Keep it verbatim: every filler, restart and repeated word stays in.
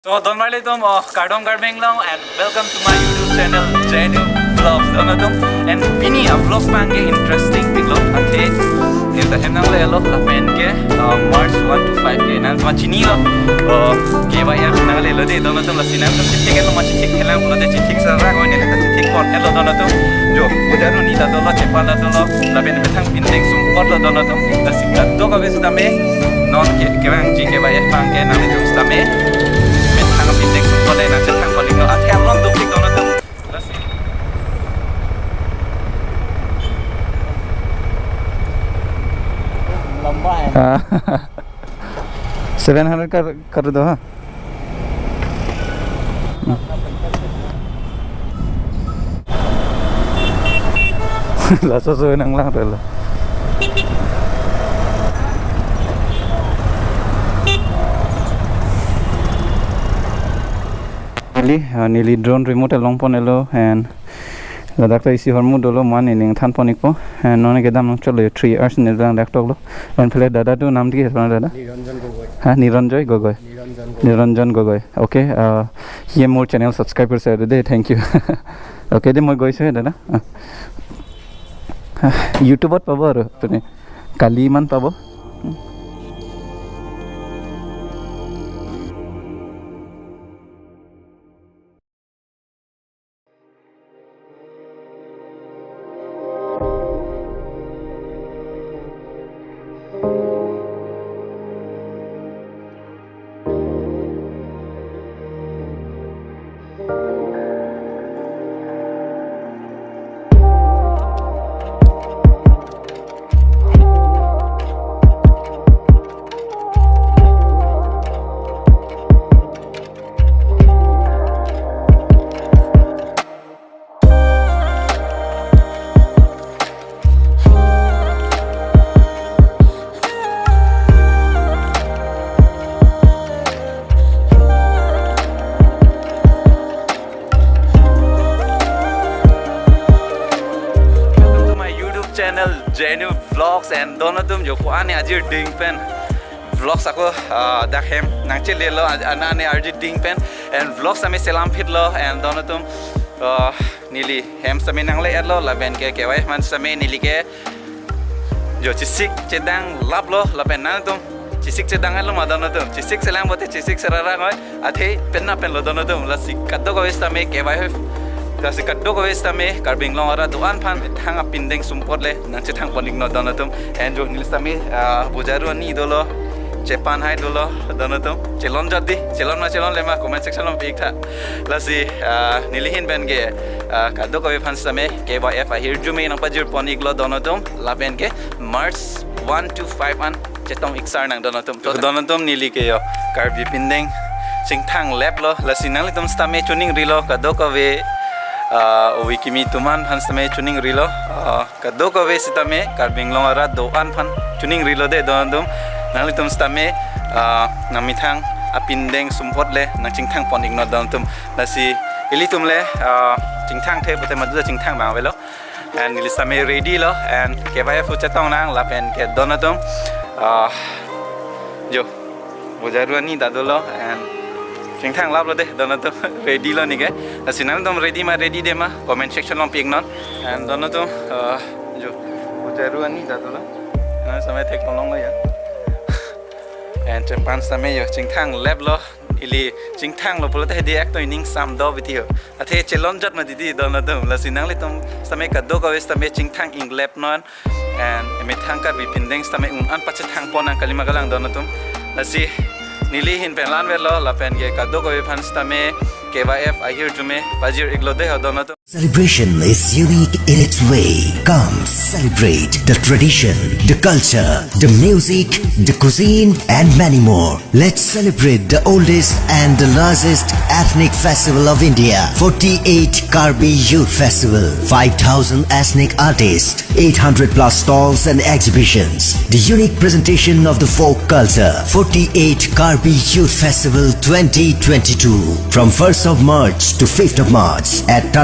So, don marli atum, oh, kardom Karbi Anglong and welcome to my YouTube channel, J N U Vlogs, don atum. And pini a-vlogs abang ke interesting pik lo, athe, neli ta hem nanglelo, lapen ke, uh, March one to five ke, nangtum chini lo, uh, K Y F nanglelo de, don atum, lasi nangtum chithik-et lo ma chithik-et lang pulote chithik sarang, oh, neli ta chithik pon-et lo, don atum. Jo, bojaru ni ta dolo, chepan ta dolo, lapen methang pindeng sumpot lo, don atum. Lasi kadokave sitame, non ke, kevangji K Y F abang ke nanglitum sitame methang pindeng sumpot le nangchethang pon-iknon, athe along dopik, don atum. Lasi. लंबा है। Ah, seven hundred कर, कर दो, हाँ। Laso so nanglang relo. Neli, ah, neli drone remote along pon-et lo and ladak ta isi ahormu dolo, mo-an neli nangthan pon-ikpo. And non kedam nangchotlo, three hours neli lang dak toklo. And pele dada tu nam ki hai apnar dada? Niranjan Gogoi. Ha, Niranjoy Gogoi. Niranjan গগৈ। নিৰঞ্জন Gogoi. Okay, uh, ye mor channel subscribe korse de, thank you. Okay, de moi goiso he dada. Ah. Ah, YouTube-ot pabo aru tuni. Kali man pabo. Welcome to my YouTube channel, J N U Vlogs, and don atum, jo ko-an ne ajir ding pen vlogs ako, ah, dak hem nangchelelo, a-, anane arji ding pen, and vlogs sitame selam phit lo, and don atum, ah, neli hem sitame nangle-et lo, lapen ke K Y F aphan sitame neli ke jo chesik chedang lap lo, lapen nangtum chesik chedang-et lo ma, don atum, chesik selang pulote chesik sarang oi, athe penna pen lo, don atum. Lasi kadokave sitame K Y F, lasi kadokave sitame Karbi Anglong arat do-an aphan methang apindeng sumpot le nangchethang pon-iknon, don atum. And jo neli sitame, ah, bojaru ani dolo, chepan hai dolo, don atum. Chelon jat di, chelon ma chelonle ma comment section along pi-ik tha. Lasi, ah, neli ahin pen ke, ah, kadokave aphan sitame K Y F ahirjume nangpajir pon-iklo, don atum. Lapen ke March one to five an chetong-ik sar nang, don atum. To don atum, neli ke jo Karbi pindeng chingthang lap lo, lasi nanglitum sitame choningrilo, kadokave, ah, ovi kimi atum an aphan sitame choningrilo, ah, kadokave sitame Karbi Anglong arat do-an aphan choningrilo de, don atum. Nanglitum sitame, ah, nangmethang apindeng sumpot le nangchingthang pon-iknon, don atum. Lasi ilitum le, ah, chingthangthe pulote madu ta chingthang abang avelo. And neli sitame ready lo, and K Y F chetong nang, lapen ke don atum, ah, jo, bojaru ani ta dolo, and chingthang lap lo de, don atum, ready lo neke. Lasi nangtum ready ma, ready de ma, comment section along pi-iknon. And don atum, ah, jo, bojaru ani ta dolo. Nang sitame thek ponlong lo ya. And chepan sitame jo chingthang lap lo. Ili chingthang lo pulote hedi ek to ining sam do biti ho. Athe chelon jat ma didi, don atum. Lasi nanglitum sitame kadokave sitame chingthang inglap non. And methang Karbi pindeng sitame un-an pachethang pon nang kalima kalang, don atum. Lasi neli ahin pen la-an velo, lapen ke kadokave aphan sitame K Y F ahirjume pajir-iklo de ho, don atum. Celebration is unique in its way. Come celebrate the tradition, the culture, the music, the cuisine, and many more. Let's celebrate the oldest and the largest ethnic festival of India, forty-eight Karbi Youth Festival. Five thousand ethnic artists, eight hundred plus stalls and exhibitions. The unique presentation of the folk culture, forty-eight Karbi Youth Festival twenty twenty-two. From first of March to fifth of March at